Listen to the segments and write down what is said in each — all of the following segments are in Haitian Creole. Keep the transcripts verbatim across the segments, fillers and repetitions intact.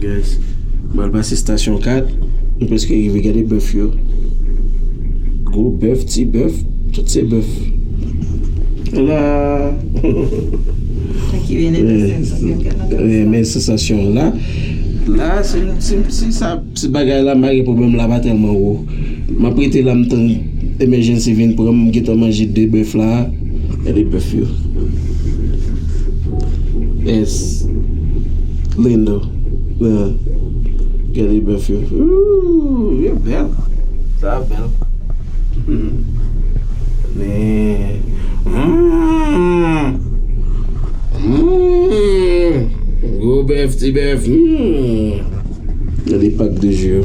Guys, m pral pase estasyon kat. Nou prèske rive. Gade bèf yo. Gwo bèf, ti bèf, tout se bèf. Ala! Sa ki vin ede sensasyon ke nan kè sa. Men sansasyon la. La, si, si, si sa, si bagay la, m pa gen pwoblèm, la pa tèlman wo. M ap rete la, m tann emergency vin pran m, m gentan manje de bèf la. Gade bèf yo. Es lindo. Ah, gade bèf yo. Ooh, yo bèl. Sa bèl. Hmm. Men. Hmm. Hmm. Gwo bèf, ti bèf. Hmm. Gade pak de je yo.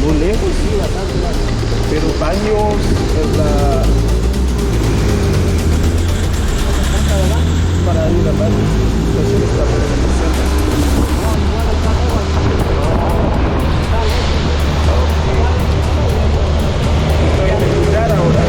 Muy lejos, sí, bastante más. Pero baños, eh, la, para ir al baño. Entonces, está por ahí, sesenta. Estoy en el lugar ahora.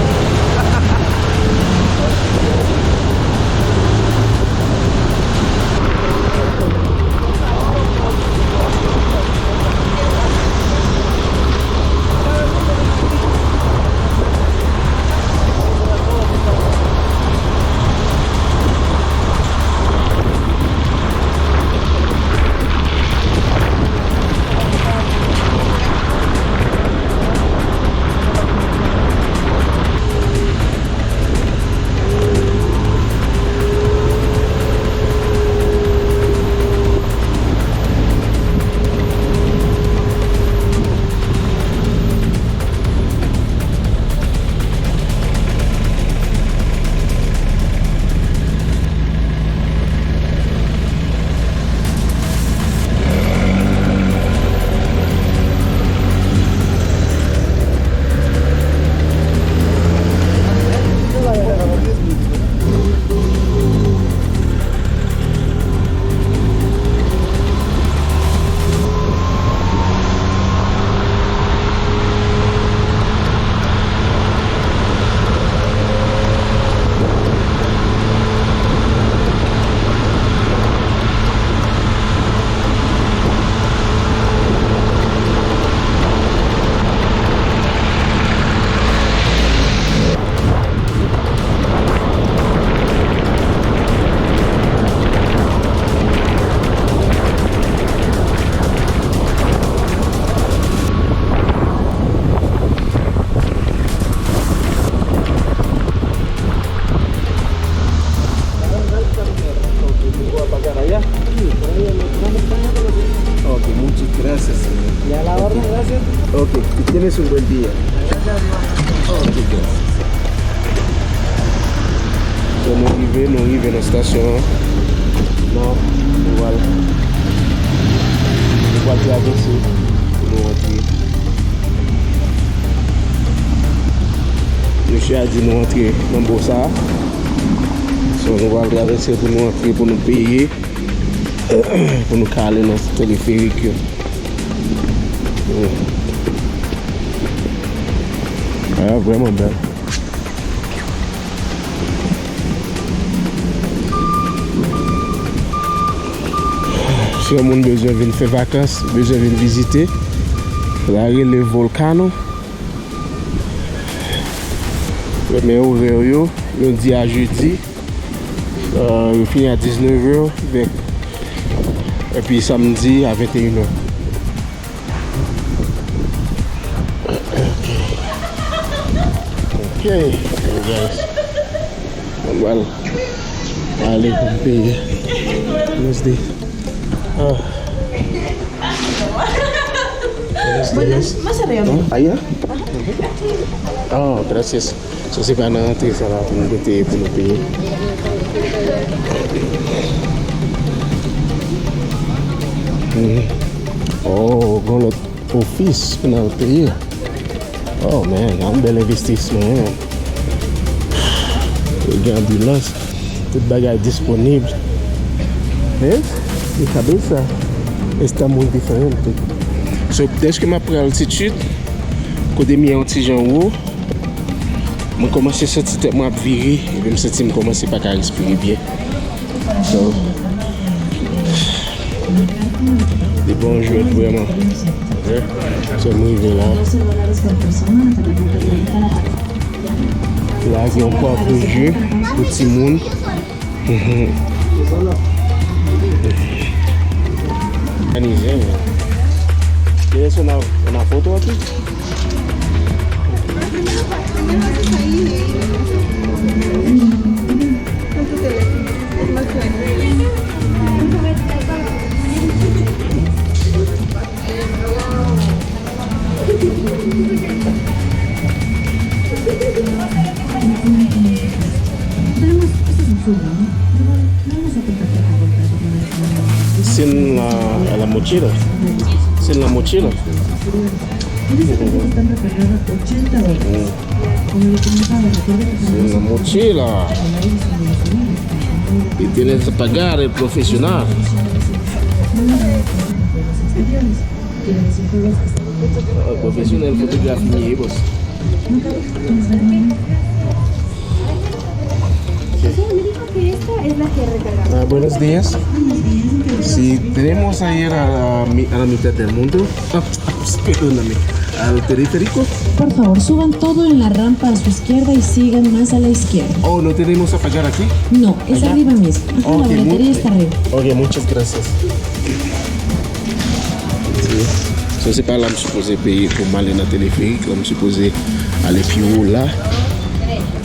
Ok, kenbe sou pwen peyi a. Ok, guys. So, nou rive, nou rive nan stasyon an. Nan, nou pral, nou pral travèse pou nou antre. Mesye a di nou antre nan bò sa a. So, nou pral travèse pou nou antre, pou nou peye, pou nou ka ale nan teleferik yo. Ah, vrèman bèl. Si yon moun bezwen vin fè vakans, bezwen vin vizite, la rele Volcano. Premye orè yo, lundi a jedi. Euh, yo fini a diznèf è, vèk, epi samdi a venteyen è. Ok, guys. Mwen pral ale pou m peye. Mwen se de. Ah. Buenas, más arriba. Allá. Oh, gracias. So, se pa nan antre sa la pou nou te, pou nou peye. Mhm. Oh, gen lòt ofis pou n al peye. Oh, man, yon bèl envestisman, man. Gen anbilans. Tout bagay disponib. Ves? Mi cabeza está muy diferente. So, dèske m ap pral titid, kote m ye yon ti jan wo, mwen kòmanse santi tèt mwen ap vire, epi m santi m kòmanse pa ka respire byen. So, li pa yon jwèt vrèman. So, m rive la. La gen yon park de jeu pou timoun. Organize, men. ¿Quieres una, una foto aquí? Sin la, la mochila. Sin la mochila. Mm. Sin la mochila. Y tienes que pagar el profesional. Ah, profesional fotografi, boss. Ah, buenos días. Si tenemos ahí a la, a la mitad del mundo, ah, perdóname, al periférico. Por favor, suban todo en la rampa a su izquierda y sigan más a la izquierda. Oh, no tenemos a pagar aquí? No, es arriba mismo. Ajá, la boletería está arriba. Ok, muchas gracias. So, se pa la m sipoze peye pou m ale nan teleferik, la m sipoze ale pi wo la.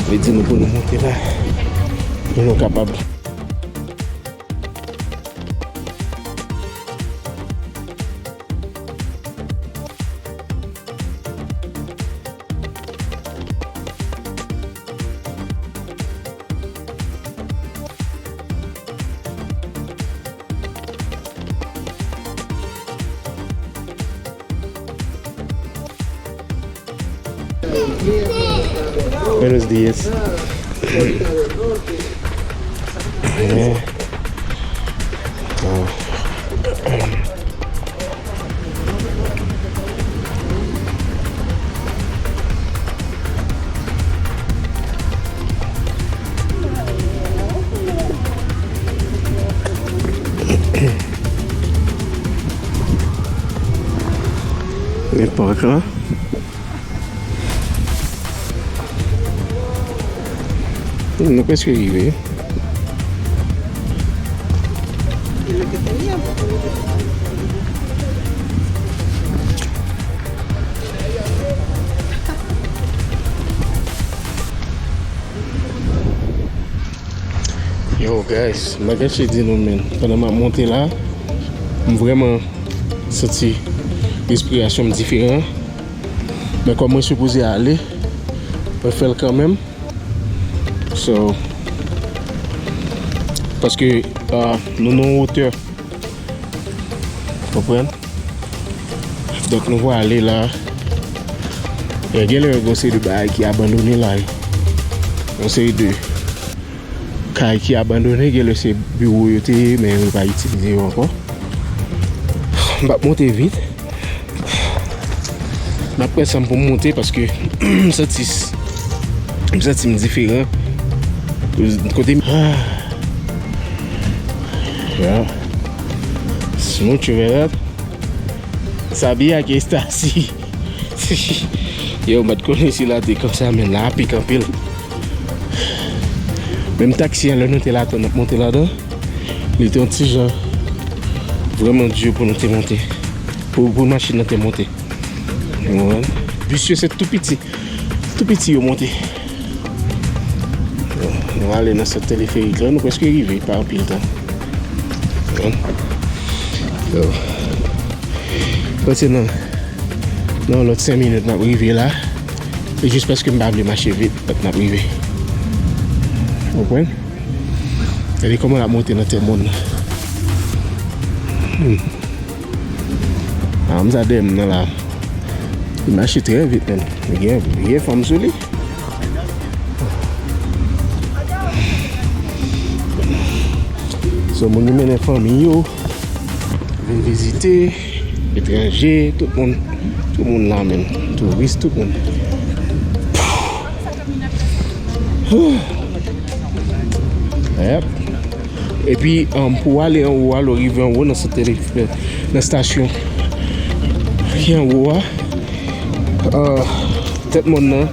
Li di nou pou nou monte la. Pou nou kapab. Buenos días. Eh. Oh. Men pak la. Nou prèske rive. Yo, guys, m pa kache di nou, men, pandan m ap monte la, m vrèman santi respirasyon m diferan. Men kòm mwen sipoze ale, mwen fè l kanmenm. So, paske, ah, nou nan yon wotè. Konprann? Donk, nou pral ale la. E, gen lè gen yon seri de bagay ki abandone la. Yon seri de kay ki abandone, gen lè se biwo yo te ye, men yo pa itilize yo ankò. M p ap monte vit. M ap pran san m pou m monte paske m santi, m santi m diferan. Kote m, ah. Ya. Smooth, you hear that? Sabi a ke esta si. Yo, m pa t konnen si la te konsa, men la pik anpil. Menm taksi an, lè nou te la, n ap monte ladan, li te yon ti jan vrèman di pou nou te monte. Pou, pou machin nan te monte. Ou konprann? Bis yo se tou piti. Tou piti yo monte. Nou ale nan sant teleferik la. Nou prèske rive, pa anpil tan. Yo. Panse nan, nan lòt senk minit n ap rive la. E jis paske m pa vle mache vit, n ap rive. Konprann? Gade kòman l ap monte nan tè mòn nan. Hmm. Ah, m sa dèyè m nan la. Li mache trè vit, menm. Li gen, li gen fanm sou li. So, moun yo mennen fanmi yo, vin vizite, etranje, tout moun, tout moun la, menm. Touris, tout moun. Yep. Epi, um, pou w ale anwo a, lè w rive anwo nan sant telefè, nan estasyon ki anwo a, uh, tèt mòn nan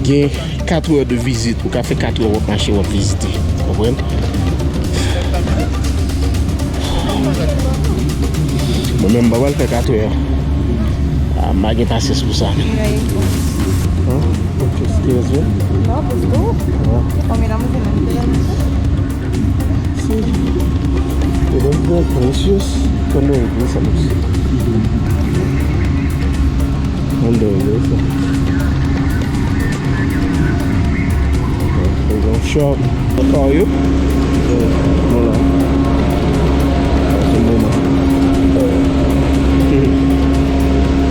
gen kat è de vizit. Ou ka fè kat è w ap mache, w ap vizite. Konprann? Mwen menm, m pa pral fè kat è a. Ah, m pa gen pasyans pou sa. Hein? Just stay as well? No, pues tú. Ah. Combinamos en el Sí. Pero es muy precioso. Cuando regresa, no sé. Cuando regresa. There's no shop. I'll call you. Hold on. Just a moment.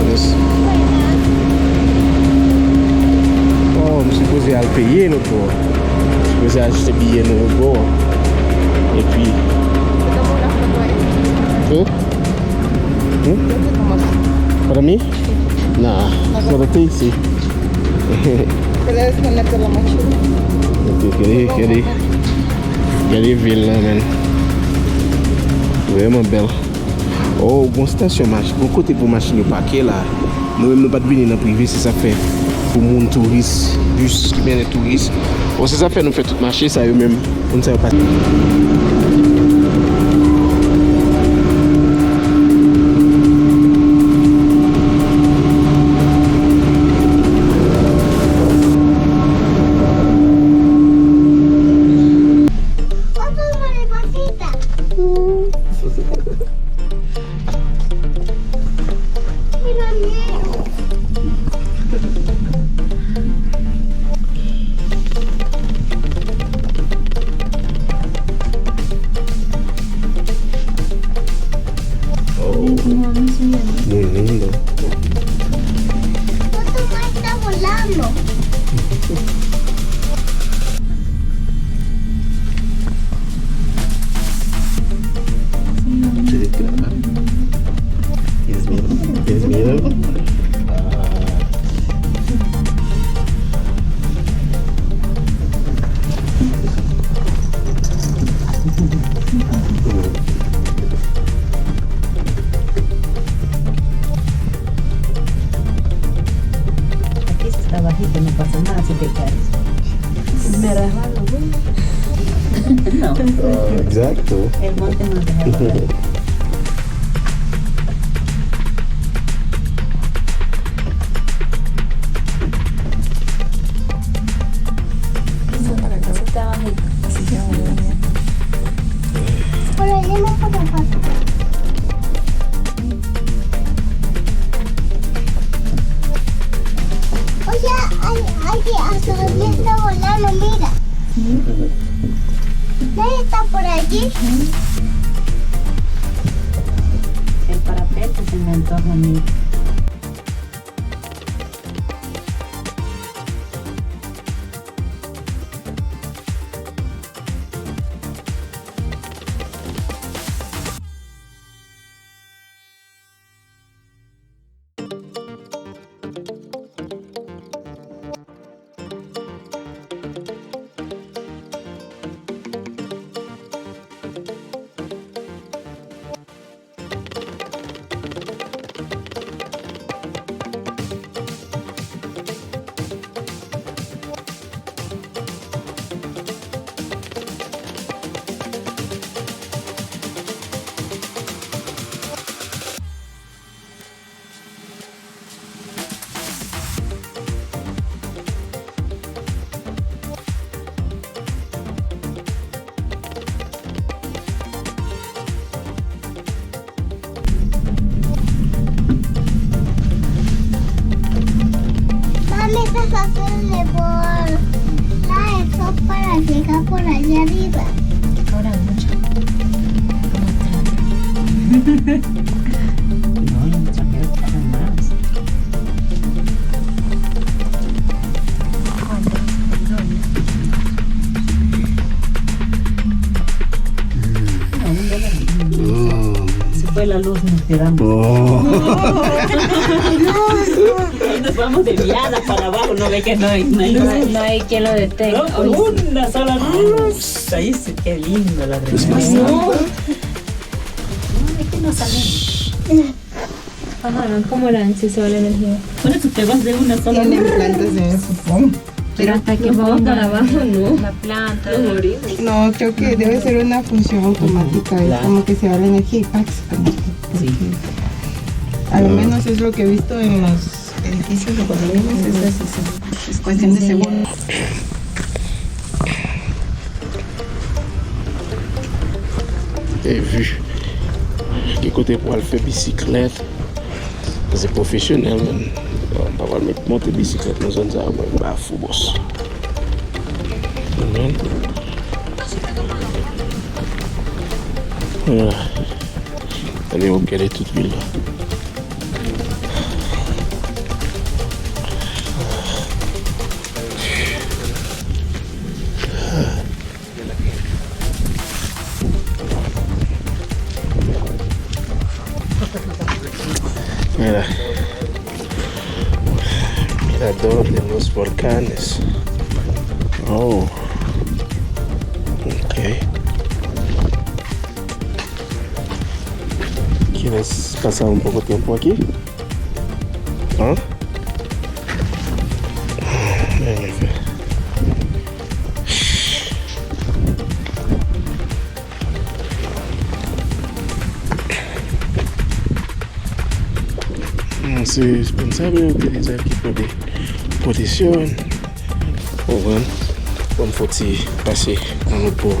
Yes. Oh, m sipoze al peye lòt bò. Sipoze achte biyè nan lòt bò. Epi. Hmm? Hmm? What I mean? Nah, for the taxi. Gade, gade, gade vil nan, men. Vrèman bèl. Oh, gon stasyon mach-, gon kote pou machin yo pake la. Nou menm nou pa t vini nan prive, se sa k fè pou moun touris, bis ki mennen touris. Bon, se sa k fè nou fè tout mache sa yo menm. Moun sa yo pa t. Oh. Muy lindo. Diez mil. Diez mil. Aquí se está bajito, no pasa nada si te caes. Me resbalo, güey. No. Ah, exacto. El bote no te resbala. Por allí. El parapente se inventó con mi. Mami, se fácil de por la eso para llegar por allá arriba. Ahora mucho. No, hay mucha que pagan más. Mm. Se fue la luz, nos quedamos. Oh. Y nos vamos de viada para abajo, no ve que no hay, no hay luz. No, no hay quien lo detenga. No, una sola luz. Ay, sí, qué lindo la verdad. No. No, es que no sale. Ajá, no es como la antes, vale energía. Por eso te vas de una sola luz. Tiene plantas en su fondo. Pero hasta que vamos para abajo, no. La planta. No morimos. No, creo que debe ser una función automática, es como que se va la energía y ¡pac! Se conecta. Sí. Porque a lo menos es lo que he visto en los edificios de condominios, es así, sí. Es cuestión de seguro. E vi gen kote pou al fè bisiklèt. Se pwofesyonèl, men. M pa pral met monte bisiklèt nan zòn sa yo, mwen ba fou bòs. Men. Gade, w ap gade tout vil la. Mira. Mirador de los volcanes. Oh. Ok. Kilès pase yon poko tempo aquí? Hein? Hmm, se, se konsa men yo te di sa ki pran de pwoteksyon. Konprann? Bon, fò ti pase nan lòt bò.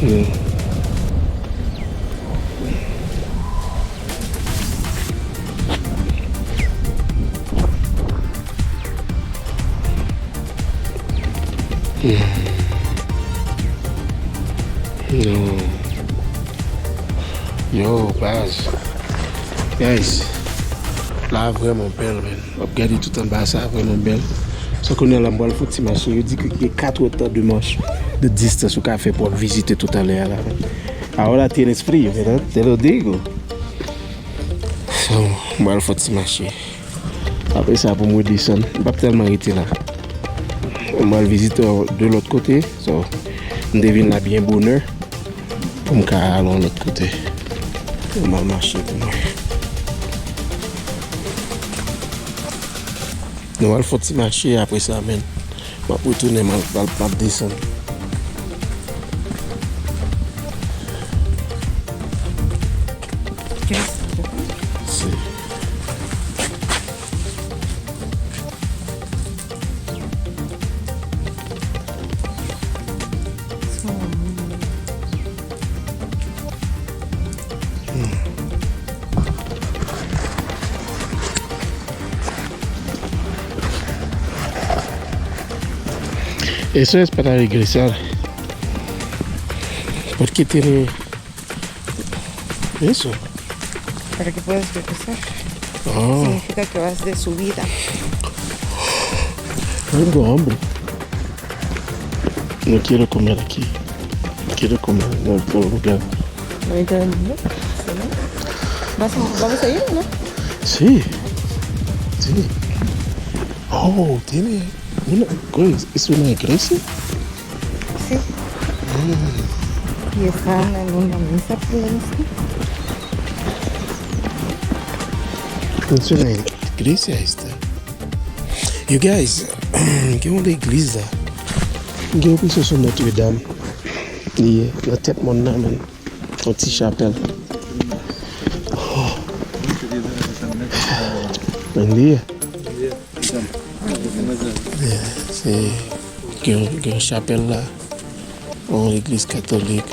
Hmm. Hmm. Yo. Yo, baz. Guys, la vrèman bèl, man. W ap gade tout anba sa, vrèman bèl. Sa kounye a la, m pral fè yon ti mache. Yo di ke gen katrè tan de mach de distans ou ka fè pou w ap vizite tout anlè a la. Ahora tienes frío, ¿verdad? Te lo digo. So, m pral fè yon ti mache. Apre sa, pou m redesann, m p ap tèlman rete la. M pral vizite de lòt kote. So, m te vin la byen bonè pou m ka al yon lòt kote. M al mache pou mwen. Nou al fè yon ti mache, apre sa, men, m ap retounen, m al, m al, m ap desann. Se. Eso es para regresar. ¿Por qué tiene eso? Para que puedas regresar. Oh. Significa que vas de subida. Tengo hambre. No quiero comer aquí. No quiero comer en otro lugar. ¿No me estás viendo? ¿Vas a, vamos a ir, no? Sí. Sí. Oh, tiene una, ¿qué es? ¿Es una iglesia? Sí. Y están en una misa, por lo visto. Es una iglesia esta. You guys, gen yon legliz la. Gen yon pwisans Notre Dame. Li ye nan tèt mòn nan, men. Yon ti chapèl. Oh. Men li ye. Yeah, se gen, gen chapèl la. Yon legliz katolik.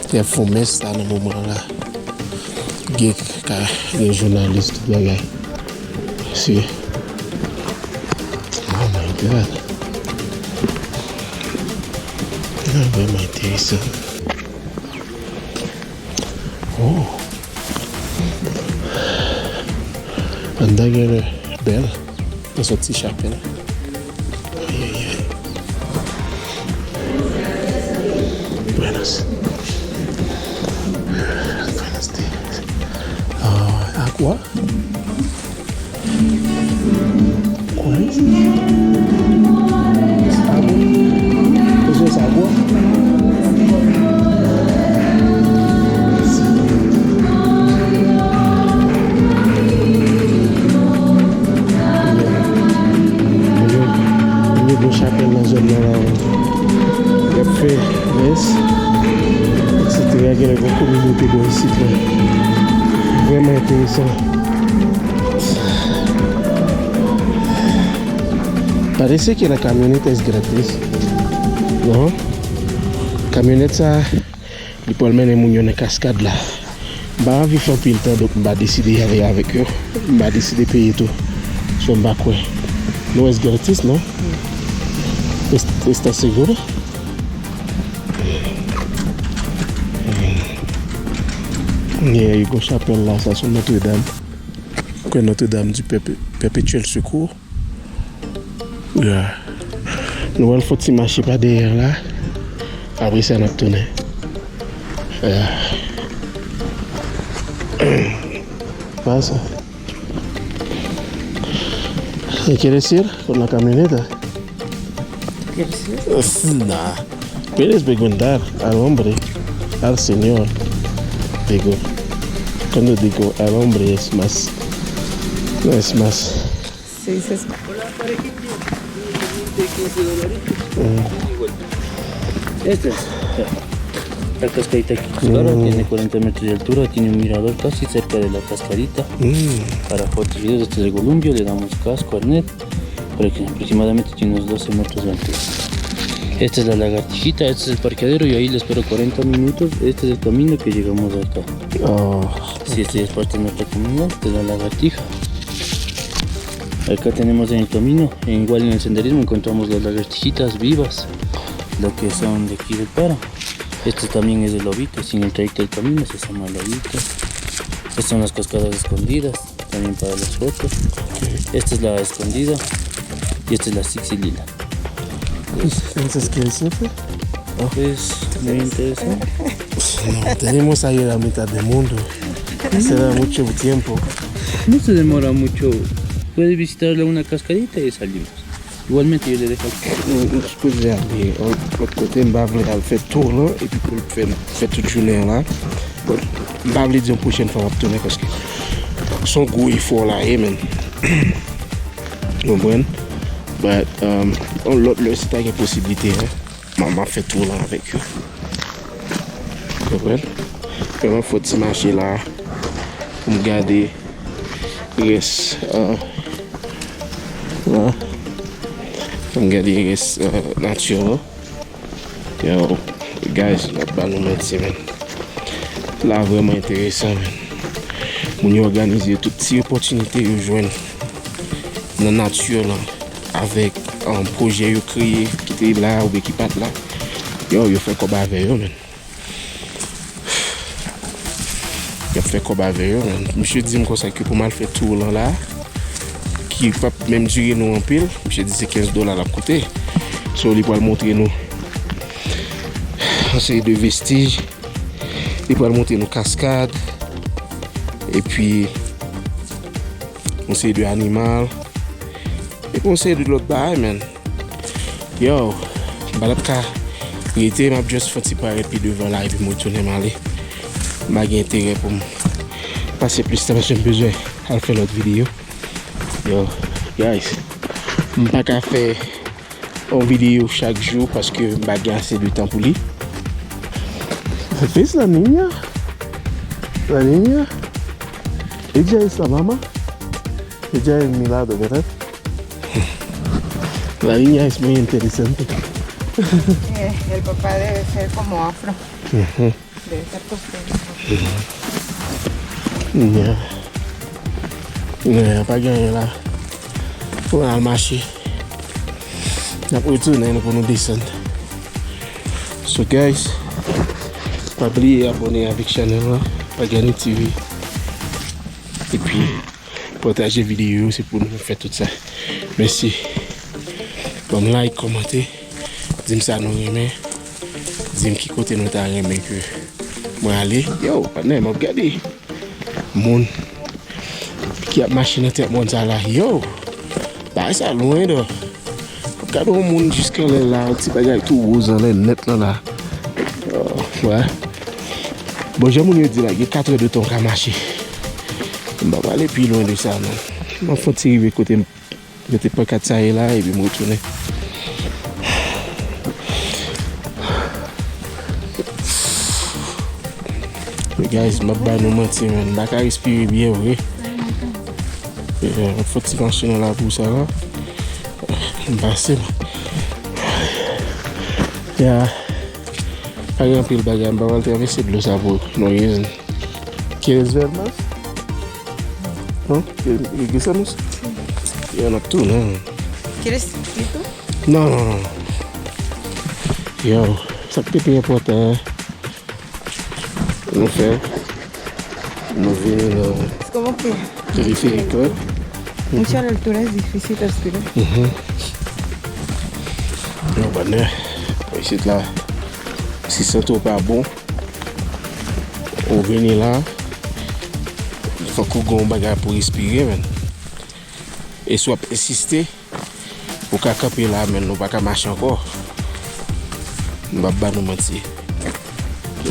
Y ap fè mès la nan moman la. Gen ka, gen jounalis, tout bagay. Si. Oh my God. Ah, vrèman enteresan. Oh. Anndan genlè bèl. Nan sòti chapèl. Ay, ay, ay. Buenas. Buenas días. Ah, agua. ¿Cuál es? ¿Es agua? ¿Eso es agua? Mwen gen, mwen gen bon chapèl nan zòn nan la. Y ap fè mès, etsetera. Genlè gen kominote bò isit la. Vrèman enteresan. Parece que la camioneta es gratis. Non? Kamyonèt sa, li pral mennen moun yo nan kaskad la. M pa anvi fè anpil tan, donk m pa deside ale avèk yo. M pa deside peye tou. So m pa kwè. No es gratis, non? Es-, ¿Estás seguro? Yeah, yo gen chapèl la, sa se Notre Dame. Kwè Notre Dame du Perpé-, Perpétuel Secours. Yeah. Nou pral fè yon ti mache pa dèyè la. Apre sa, n ap tounen. Yeah. Pasa. ¿Qué quiere decir con la camioneta? ¿Qué decir? Nah. ¿Quieres preguntar al hombre, al señor? Digo, cuando digo al hombre es más, no es más. Se dice es más. Hola, parejita. Quince, quince dolaritos. Mm. Igual. Esta es la cascadita aquí. Claro, mm, tiene cuarenta metros de altura, tiene un mirador casi cerca de la cascadita. Mm. Para fotos y videos, este es el columpio, le damos casco, arnés, para que aproximadamente tiene unos doce metros de altura. Esta es la lagartijita, este es el parqueadero y ahí le espero cuarenta minutos. Este es el camino que llegamos acá. Oh. Sí, esta es parte de nuestra comunidad, de la lagartija. Acá tenemos en el camino, igual en el senderismo encontramos las lagartijitas vivas, lo que son de aquí del páramo. Este también es el lobito, sin el trayecto del camino se llama el lobito. Estas son las cascadas escondidas, también para las fotos. Esta es la escondida y esta es la xixilila. Entonces, ¿qué es eso? Es muy interesante. No, tenemos ahí la mitad del mundo. Será mucho tiempo. No se demora mucho. Puede visitar una cascadita y salimos. Igualmente yo le dejo aquí. Nou, nou sipoze ale, o, lòt kote, m pa vle al fè tou lan, epi pou l fè, fè tout jounen an la. Bon, m pa vle di yon pwochèn fwa m ap tounen, paske se yon gwo efò la ye, men. Ou konprann? But, um, yon lòt lè, si ta gen posiblite, hein, m, m ap fè tou lan avèk yo. Ou konprann? Men m ap fè yon ti mache la, pou m gade rès, euh, la. Pou m gade rès, euh, nati an. Yo, guys, m ap ba nou manti, men. La vrèman enteresan, men. Moun yo òganize tout ti opòtinite yo jwenn nan nati lan avèk, um, pwojè yo kreye ki te la oubyen ki pa t la, yo, yo fè kòb avè yo, men. Y ap fè kòb avè yo, men. Misye di m konsa ke pou m al fè tou lan la, ki p ap menm dire nou anpil, misye di se kenz dola l ap koute. So, li pral montre nou yon seri de vestij. Li pral montre nou kaskad. Epi, yon seri de animal. Epi, yon seri de lòt bagay, men. Yo, m pa t ap ka rete, m ap just fè yon ti parèt pi devan la, epi m retounen m ale. M pa gen enterè pou m pase plis tan, paske m bezwen al fè lòt videyo. Yo, guys, m pa ka fè yon videyo chak jou paske m pa gen ase de tan pou li. ¿Ves la niña? La niña. Ella es la mamá. Ella es mi lado, ¿verdad? La niña es muy interesante. Eh, el papá debe ser como afro. Ujú. Debe estar costeño. Ya. Ya, pa gen anyen la. Fò n al mache. N ap retounen pou nou desann. So, guys, pa bliye abòne avèk chanèl la, Pagani T V. Epi, pataje videyo yo, se pou nou fè tout sa. Mèsi. Ban m like, kòmante, di m sa nou renmen, di m ki kote nou ta renmen ke mwen ale. Yo, patnè, m ap gade moun ki ap mache nan tèt mòn sa la. Yo, bagay sa lwen, dò. Gade yon moun jis anlè la, yon ti bagay tou woz anlè nèt lan la. Oh, wè. Bon, jan moun yo di la, gen katrè de tan w ka mache. M pa prale pi lwen de sa, non. M ap fè yon ti rive kote m, kote pankat sa ye la, epi m retounen. Guys, m ap ba nou manti, man. M pa ka respire byen vre. Eh, m ap fè ti mache nan labou sa la. M pase. Ya. Pa gen anpil bagay, m pa pral travèse dlo sa pou no reason. ¿Quieres ver más? ¿No? ¿Quieres más? Ya, n ap tounen. ¿Quieres ir tú? Non, non, non. Yo, sa k te pi enpòtan, nou fè, nou vini nan teleferik la. Mucha altura es difícil respirar. Mhm. Yo, patnè, isit la, si sante w pa bon, ou vini la, fòk ou gen yon bagay pou respire, men. E si w ap ensiste, ou ka kanpe la, men nou pa ka mache ankò. M p ap ba nou manti.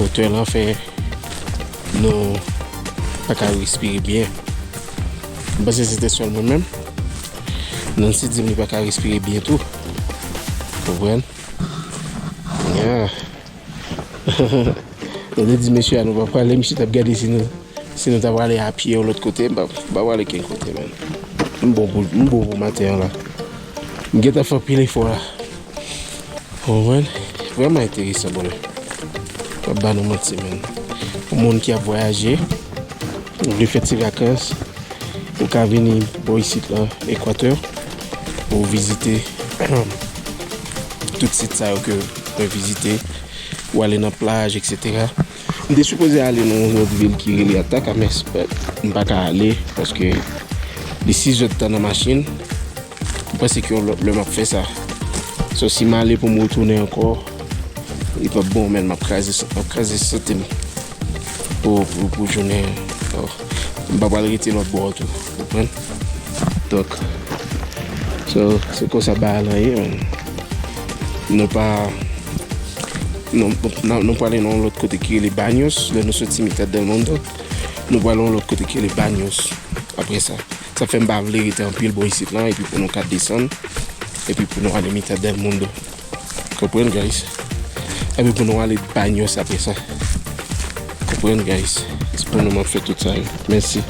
Otè lan fè nou pa ka respire byen. M panse se te sèl mwen menm. Nancy di m li pa ka respire byen tou. Konprann? Yeah. Nou te di mesye a nou pa prale, misye t ap gade si nou, si nou ta prale a pye yon lòt kote, m pa, m pa prale kenn kote, men. M bon pou, m bon pou maten an la. M gentan fè anpil efò la. Ou konprann? Vrèman enteresan, brother. M p ap ba nou manti, men. Pou moun ki ap vwayaje, ou vle fè ti vakans, ou ka vini bò isit la, Ekwatè, pou vizite tout sit sa yo ke mwen vizite, ou ale nan plaj, etsetera. M te sipoze ale nan yon lòt vil ki rele Atacama, but m pa ka ale, paske li sis èdtan nan machin. M panse ke yon lòt lè m ap fè sa. So, si m ale pou m retounen ankò, li p ap bon, men m ap kraze, m ap kraze sante m pou, pou, pou jounen an. So, m pa pral rete lòt bò a tou, ou konprann? Donk, so, se konsa bagay lan ye, men. Nou pa, nou, nou, nou prale nan yon lòt kote ki rele Baños, lè nou soti Mitad del Mundo. Nou prale yon lòt kote ki rele Baños. Apre sa, sa fè m pa vle rete anpil bò isit lan, epi pou nou ka desann, epi pou nou ale Mitad del Mundo. Konprann, guys? Epi pou nou ale Baños apre sa. Konprann, guys? Se pou nou m ap fè tout sa yo. Mèsi.